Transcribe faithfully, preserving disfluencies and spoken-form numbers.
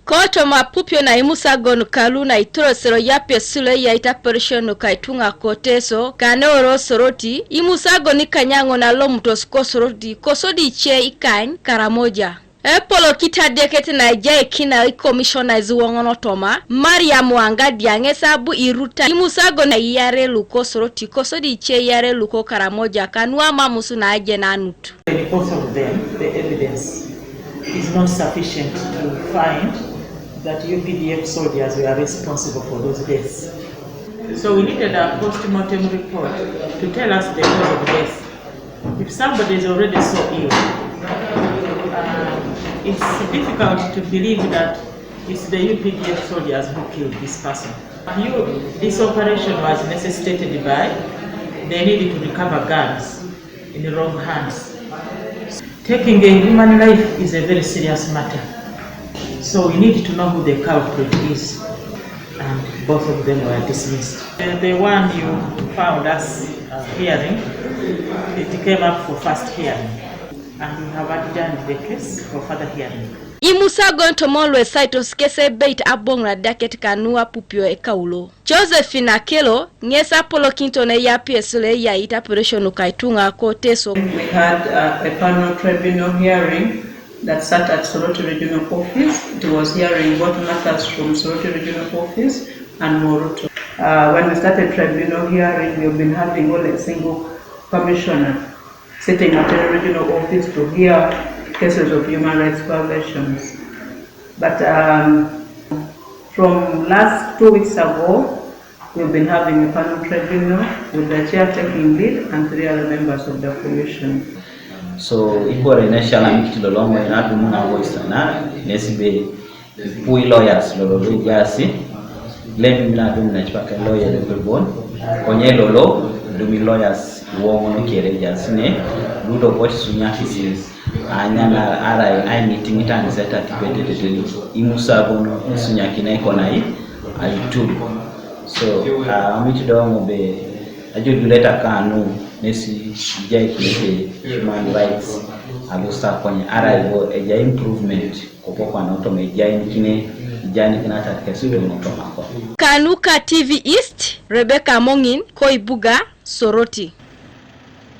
Kotoma pupio na imusagon kalu na itorosero yapio silo ya itaperisho nuka itunga koteso, kane oro Soroti, imusagon kanyango na lomutos ko Soroti, kosodi che ikany, Karamoja. Epolo kitadeket na ejai kina ikomishonais woŋon toma, Mariam Wangadia ŋes abu iruta imusagon na iyare luko Soroti, kosodi che iyare luko Karamoja, kanu amamus na ajenanut. Because of them, the evidence is not sufficient to find that U P D F soldiers were responsible for those deaths. So we needed a post-mortem report to tell us the cause of death. If somebody is already so ill, uh, it's difficult to believe that it's the U P D F soldiers who killed this person. You, this operation was necessitated by the need to recover guns in the wrong hands. Taking a human life is a very serious matter. So we need to know who the culprit is. And both of them were dismissed. The, the one you found us uh, hearing, it came up for first hearing. And we have adjourned the case for further hearing. Imusagon tomon luesaitos kes ebeit aboŋ nadaket kanu apupio ekaulo. Josephine Akelo, ŋes apolokinito ne yapiesul eyait aperesio nuka ituŋa ko Teso. We had uh, a panel tribunal hearing that sat at Soroti Regional Office. It was hearing both matters from Soroti Regional Office and Moruto. Uh, when we started tribunal hearing, we've been having only a single commissioner sitting at the regional office to hear cases of human rights violations. But um, from last two weeks ago, we've been having a panel tribunal with the chair taking lead and three other members of the commission. So ibore ne shala mikitilo longo na dumu na voice na nesibe pui lawyers lolo lujasi. Lebi mina dum na chipaka lawyer de bon. Konye lolo dumi lawyers womo no kere jasi ne ludo voice sunya kisi. Anyana arai ai meeting itani seta tipete teteli imusagon sunyakina ikonai aitu. So uh, amitu do mo be ajo duleta kanu nesi jai kile human rights alusa konye arai go eja improvement kopo kwa noto me jai kine jai kina tatkesi do noto mako. Kanuka T V East, Rebecca Mongin, Koibuga, Soroti.